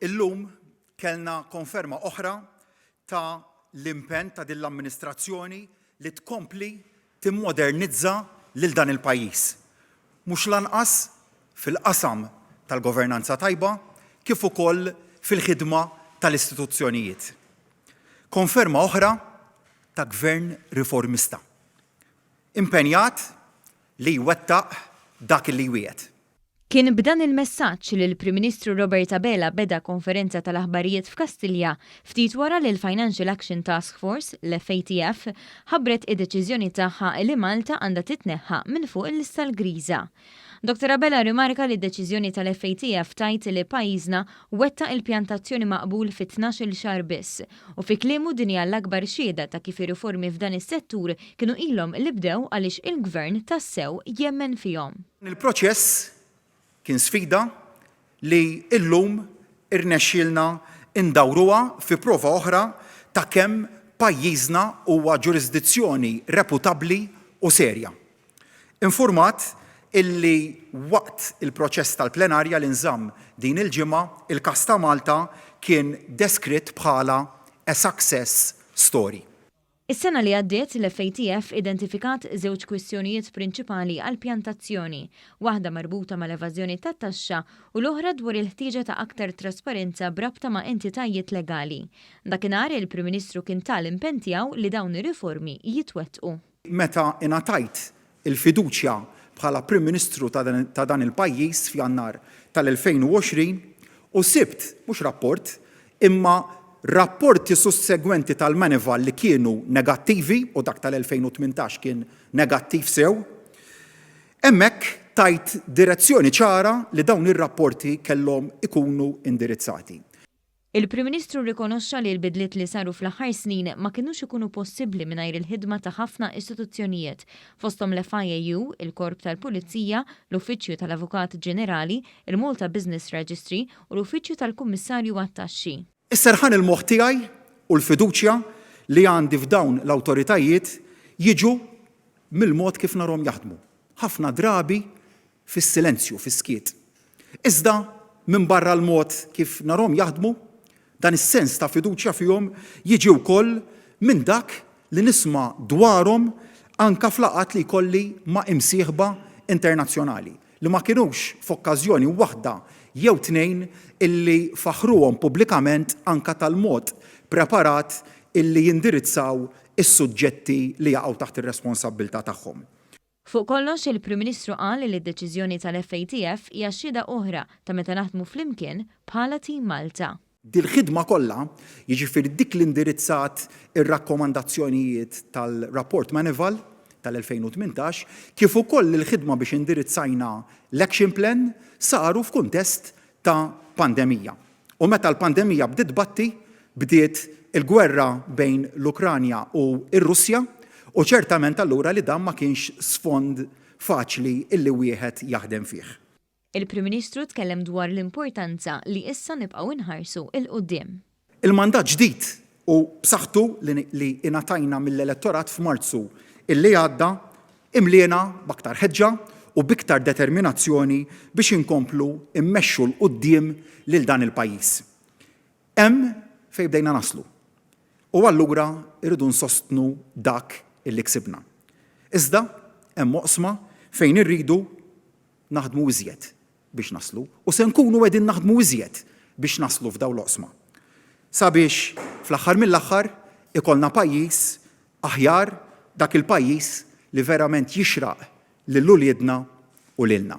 Illum kellna konferma oħra ta' l-impenn ta' din l-amministrazzjoni li tkompli timmodernizza lil dan il-pajjiż, mhux l-anqas fil-qasam tal-governanza tajba kif ukoll fil-ħidma tal-istituzzjonijiet. Konferma oħra ta' Gvern riformista, impenjat li jwettaq dak li jwiegħed. Kien b'dan il-messaġġ li l-Prim Ministru Robert Abela beda konferenza tal-aħbarijiet f'Kastilja ftit wara li l-Financial Action Task Force, l-FATF, ħabbret id-deċiżjoni tagħha li Malta għandha titneħħa minn fuq il-lista l-griża. Dottor Abela rrimarka li d-deċiżjoni tal-FATF tgħid li pajjiżna wettaq il-pjan ta' azzjoni maqbul fi 12-il xahar biss u fi kliemu din hija l-akbar xhieda ta' kif ir-riformi f'dan is-settur kienu ilhom li bdew għaliex il-Gvern tassew jemmen fihom. Dan il-proċess kien sfida li illum irnexxielna ndawruha fi prova oħra ta' kemm pajjiżna huwa ġurisdizzjoni reputabbli u serja. Infurmat illi waqt il-proċess tal-plenarja li nżamm din il-ġimgħa, il-każ ta' Malta kien deskritt bħala a success story. Is-sena li għaddiet, l-FATF identifikat żewġ kwistjonijiet prinċipali għall-pjan t'azzjoni, waħda marbuta mal-evażjoni tat-taxxa u l-oħra dwar il-ħtieġa ta' aktar trasparenza b'rabta ma' entitajiet legali. Dakinhar, il-Prim Ministru kien ta l-impenn tiegħu li dawn ir-riformi jitwettqu. Meta ingħatajt il-fiduċja bħala Prim Ministru ta' dan il-pajjiż f'Jannar tal-2020 u sibt mhux rapport imma rapporti sussegwenti tal-Manival li kienu negattivi u dak tal-2018 kien negattiv sew, hemmhekk tajt direzzjoni ċara li dawn ir-rapporti kellhom ikunu indirizzati. Il-Prim Ministru rrikonoxxa li l-bidliet li saru fl-aħħar snin ma kinux ikunu possibbli mingħajr il-ħidma ta' ħafna istituzzjonijiet, fosthom l-FIAU, il-Korp tal-Pulizija, l-Uffiċċju tal-Avukat Ġenerali, il-Malta Business Registry u l-Uffiċċju tal-Kummissarju għat-Taxxi. Is-serħan il-moħħ tiegħi u l-fiduċja li għandi f'dawn l-awtoritajiet jiġu mill-mod kif narhom jaħdmu, ħafna drabi fis-silenzju, fis-skiet. Iżda, minbarra l-mod kif narhom jaħdmu, dan is-sens ta' fiduċja fihom jiġi wkoll minn dak li nisma' dwarhom anke f'laqgħat li jkolli ma' imsieħba internazzjonali, li ma kinux f'okkażjoni waħda jew tnejn illi faħħruhom pubblikament anke tal-mod preparat illi jindirizzaw is-suġġetti li jaqgħu taħt ir-responsabbiltà tagħhom. Fuq kollox, il-Prim Ministru qal li d-deċiżjoni tal-FATF hija xhieda oħra ta' meta naħdmu flimkien bħala Team Malta. Dil-ħidma kollha, jiġifieri dik li indirizzat ir-rakkomandazzjonijiet tal-Rapport Manival tal-2018, kif ukoll il-ħidma biex indirizzajna l-Action Plan, saru f'kuntest ta' pandemija. U meta l-pandemija bdiet tbatti, bdiet il-gwerra bejn l-Ukranja u r-Russja, u ċertament allura li dan ma kienx sfond faċli illi wieħed jaħdem fih. Il-Prim Ministru tkellem dwar l-importanza li issa nibqgħu nħarsu 'l quddiem. Il-mandat ġdid u b'saħħtu li ingħatajna mill-elettorat f'Marzu illi għadda imliena b'aktar ħeġġa u b'iktar determinazzjoni biex inkomplu mmexxu 'l quddiem lil dan il-pajjiż. Hemm fejn bdejna naslu u allura rridu nsostnu dak illi ksibna. Iżda hemm oqsma fejn irridu naħdmu iżjed biex naslu u se nkunu qegħdin naħdmu iżjed biex naslu f'dawn l-oqsma. Sabiex fl-aħħar mill-aħħar ikollna pajjiż aħjar, dak il-pajjiż li verament jixraq lil uliedna u lilna.